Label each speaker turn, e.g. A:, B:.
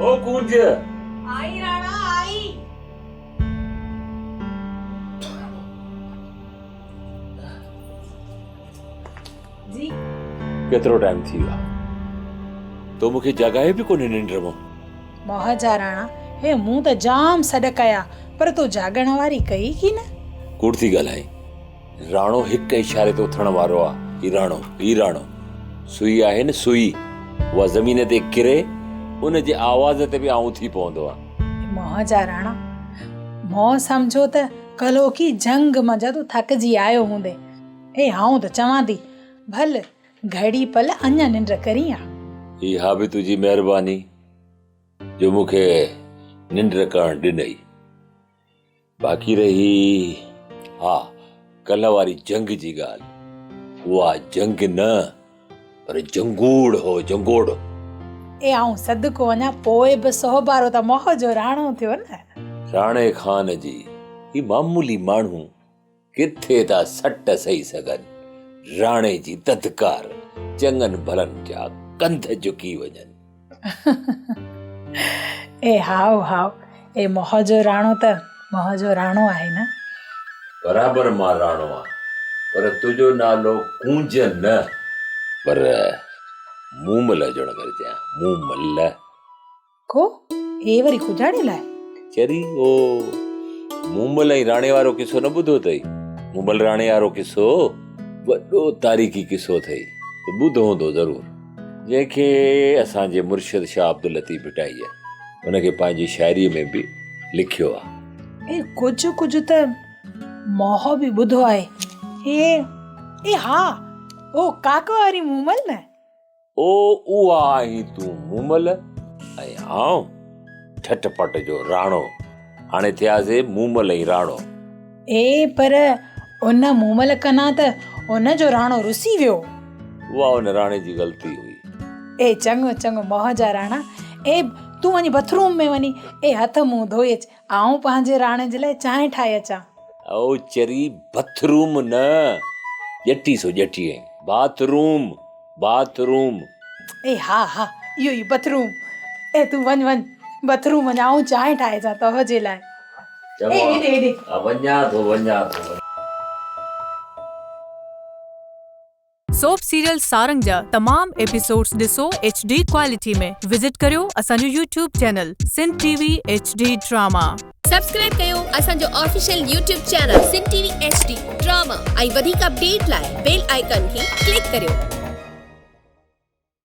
A: او ڪونج!
B: آئي راڻا آئي. جي.
A: ڪيترو ٽائيم ٿي ويو آ. تو مون کي جاڳايو به ڪونهي ننڊ مان.
B: موهه جا راڻا، هي مون ته جام سڏ ڪيا پر تو جاڳڻ واري ڪئي ڪي نه.
A: ڪوڙ ٿي ڳالهائين. راڻو هڪ اشاري تي اٿڻ وارو آ. هي راڻو، هي راڻو. سوئي آهي نه سوئي، اها زمين تي ڪري، ان جي آواز تي به آئون اٿي پوندو آ.
B: موهه جا راڻا، مون سمجهيو ته ڪلهوڪي جهنگ منجهان تون ٿڪجي آيو هوندين. اي آئون ته چوان ٿي، ڀل گهڙي پل اڃا ننڊ ڪرين ها.
A: اها به تنهنجي مهرباني جو مون کي ننڊ ڪرڻ ڏنئي. باقي رهي ها ڪلهه واري جنگ جي ڳالهه، اها جنگ نه پر جنگوڙ هو جنگوڙ.
B: اي آئون صدقو وڃان پوء به سوڀارو ته موهه جو راڻو ٿيو نه.
A: راڻي خان جي هي معمولي ماڻهو ڪٿي ٿا سٽ سهي سگهن، راڻي جي دڌڪار چڱن ڀلن جا ڪنڌ جهڪي وڃن.
B: اي هائو هائو، اي موهه جو راڻو ته موهه جو راڻو آهي نه.
A: برابر مان راڻو آهيان، پر تنهنجو نالو ڪونج نه پر مومل هجڻ گهرجي ها، مومل.
B: ڪو هي وري ڪجاڙي لاء.
A: چري او مومل ۽ راڻي وارو قصو نه ٻڌو اٿئي؟ مومل راڻي وارو قصو وڏو تاريخي قصو اٿئي، تو ٻڌو هوندو ضرور. جنهن کي اسان جي مرشد شاهه عبداللطيف ڀٽائيء ان کي پنهنجي شاعريء ۾ به لکيو آهي.
B: اي ڪجهه ڪجهه ته موهه به ٻڌو آهي. اي اي ها او ڪاڪ واري مومل نه.
A: او اها آهين تون مومل ۽ آئون ٺٽ پٽ جو راڻو. هاڻي ٿياسي مومل ۽ راڻو.
B: اي پر ان مومل ڪنا ته ان جو راڻو رسي ويو.
A: اها ان راڻي جي غلطي هئي.
B: اي چڱو چڱو موهه جا راڻا، اي تون وڃي بٿ روم ۾ وڃي اي هٿ منهن ڌوئي اچ، آئون پنهنجي راڻي جي لاء چانهه ٺاهي اچان.
A: او چري بٿ روم نه، ڄٽي سو ڄٽي آهين، باٿ روم. Bath room.
B: اي ها ها اهو ئي بٿ روم. اي تون وڃ وڃ بٿ روم وڃ آئون چانهه ٺاهي اچان تو جي لاء.
A: چڱو
B: اي هيڏي هيڏي.
A: ها وڃان ٿو وڃان ٿو.
C: سوپ سيريل سارنگ جا تمام ايپيسوڊز ڏسو ايڇ ڊي ڪوالٽي ۾ وزٽ ڪريو اسان جو YouTube channel Sindh T V H D drama.
D: Subscribe ڪيو اسان جو official YouTube channel Sindh T V H D drama ۽ وڌيڪ اپڊيٽ لاء بيل آئيڪان کي ڪلڪ ڪريو.